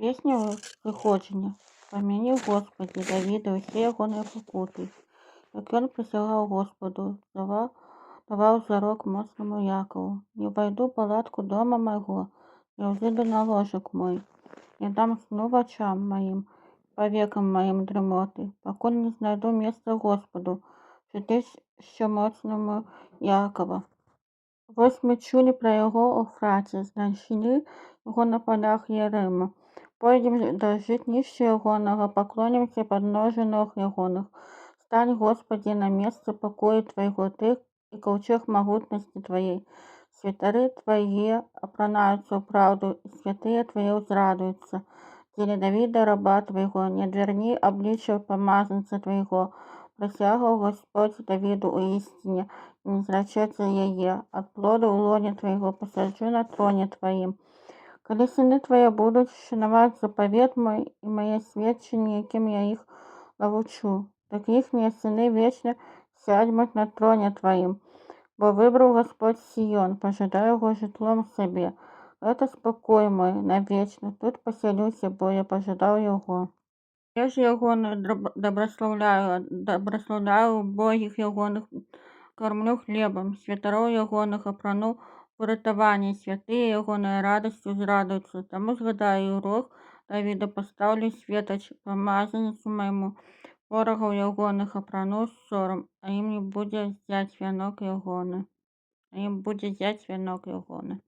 Песня ўзыходжання. Памяні, Госпадзе, Давіда ўсе ягоныя пакуты, як ён прысягаў Госпаду, даваў зарок Моцнаму Якаву: Не ўвайду ў палатку дома майго, не ўзыду на ложак мой, не дам сну вачам маім, павекам маім дрымоты, пакуль не знайду месца Госпаду, жытлішча Моцнаму Якава. Вось мы чулі пра яго ў Эфраце, знайшлі яго на палях Яарыма. Пойдзем да жытнішча ягонага, паклонімся падножжу ног ягоных. Стань, Госпадзе, на месца пакою Твайго, Ты і каўчэг магутнасці Тваёй. Святары Твае апрануцца ў праўду, і святыя Твае ўзрадуюцца. Дзеля Давіда, раба Твайго, не адвярні аблічча памазанца Твайго. Прысягаў Гасподзь Давіду ў ісціне, і не зрачэцца яе: Ад плоду ў лоне Твайго пасаджу на троне Тваім. Калі сыны твае будуць шанаваць запавет мой і мае сведчанні, якім я іх навучу, так іхнія сыны вечна сядзьмуць на троне тваім. Бо выбраў Гасподзь Сіён, пажадаў яго жытлом сабе. Гэта спакой мой навечна, тут пасялюся, бо я пажадаў яго. Межы ягоныя дабраслаўляю, дабраслаўляю убогіх ягоных, кармлю хлебам, святароў ягоных апрану выратаванне, святыя ягоныя радасцю ўзрадуюцца. Таму згадаю рог Давіда, пастаўлю светач памазанцу майму, ворагаў ягоных апрану ў сорам, а ім не будзе ззяць вянок ягоны. А ім будзе ззяць вянок ягоны.